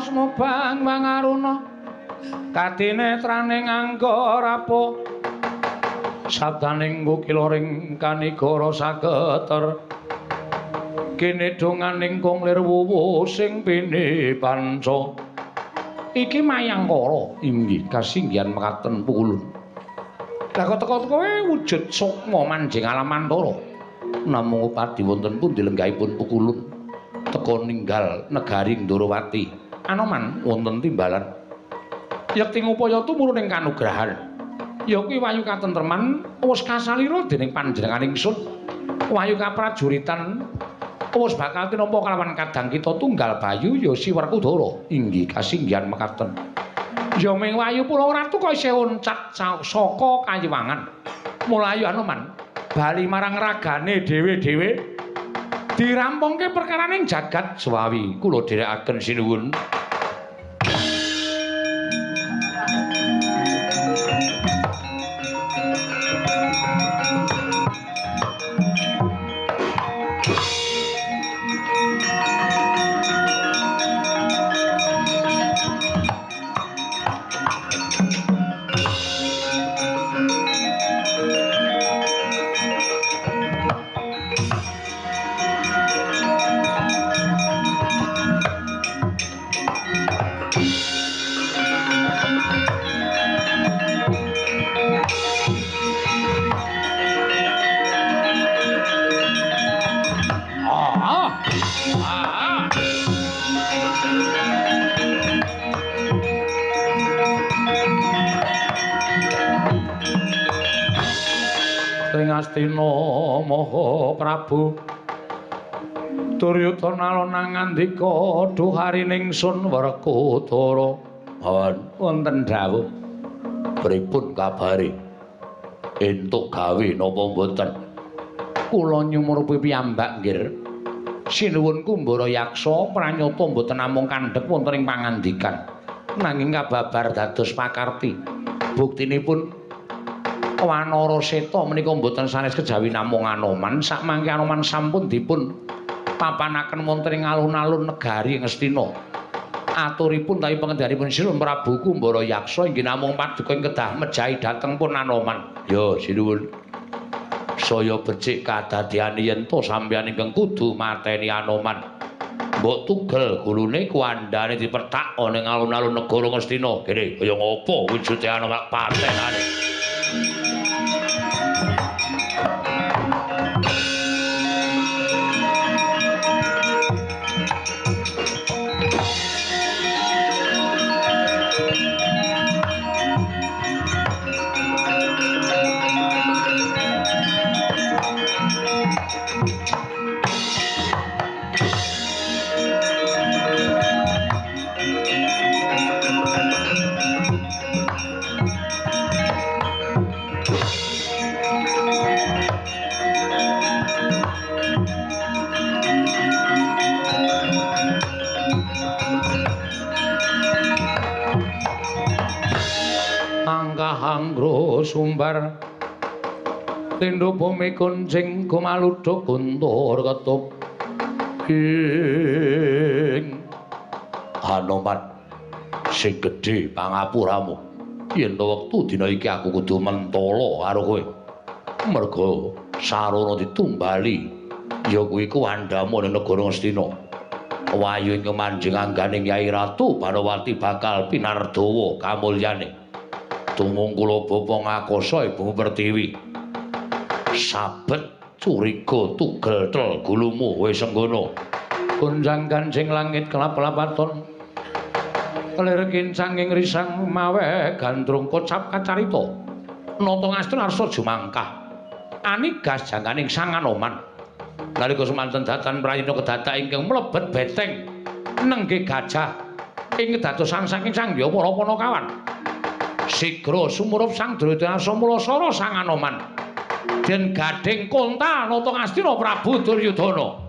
Mubang wangaruna kadinetraning angga rapo sabdaning gukila ring kanigara saketer kene donganing kong lir wuwu sing pini panca iki mayangkara inggih kasinggihan mekaten pukulun. Lah teka-teka wujud sukma manjing alamantara namung upadi wonten pundi lenggahipun pukulun teka ninggal negari Ndorowati. Anoman wonten timbalan yekti ngupaya tumurun ing kanugrahan ya kuwi wayu katentreman wis kasalira dening panjenengan ingsun wayu kaprajuritan wis bakal tinampa kalawan kadang kita tunggal bayu ya si Werkudara inggih kasinggihan mekaten ya ming wayu Purwa Ratu kok isih oncat saka kayiwangan mulayu Anoman bali marang ragane dhewe-dhewe dirampungke perkaraning jagat Swawi kula dherekaken sinuwun. Astina Maha Prabu Duryudana alon ngandika duharining sun Werkudara wonten dawuh pripun kabare entuk gawe napa mboten kula nyumurupi piyambak nggih sinuwun Kumbara Yaksa pranyata mboten namung kandhek wonten ing pangandikan nanging kababar dados pakarti buktinipun Wanara Seta menika mboten sanes kejawi namung Anoman sakmangke Anoman sampun dipun papanaken wonten ing alun-alun negari Ngastina aturipun tawi pangendhanipun Sinuwun Prabu Kumbara Yaksa inggih namung paduka ing kedah mejahi dhateng pun Anoman. Ya sinuwun saya becik kadadeane yen to sampeyan ingkang kudu mateni Anoman mbok tugel gulune kuandane dipethak ana ing alun-alun negara Ngastina kene kaya ngopo wujude Anoman patenane. Sumbar tindho bumi kuncing gumaluduk guntur ketup ing Anoman sing gedhe pangapuramu yen to wektu dina iki aku kudu mentala karo kowe merga sarana ditumbali ya kuwi kuwandhamu ning negara Ngastina wayu ing manjing angganing Yai Ratu Banowati bakal pinardawa kamulyane tumungkula bapa ngakasa ibu pertiwi sabet curiga tugel tel gulumu wis senggono gonjang ganjing langit kelap-lapaton kelir kincang ing risang mawe gandrung kocap kacarita nata ngastra arsa jumangkah anigas jangganing Sang Anoman nalika semanten datan prayitna kedadak ingkang mlebet beteng nenggih gajah ing kedadosan saking Sang Hyang para Panakawan sigra sumurup Sang Duryudana Mulasara Sang Anoman Raden Gading Konta Nata Ngastina Prabu Duryudana.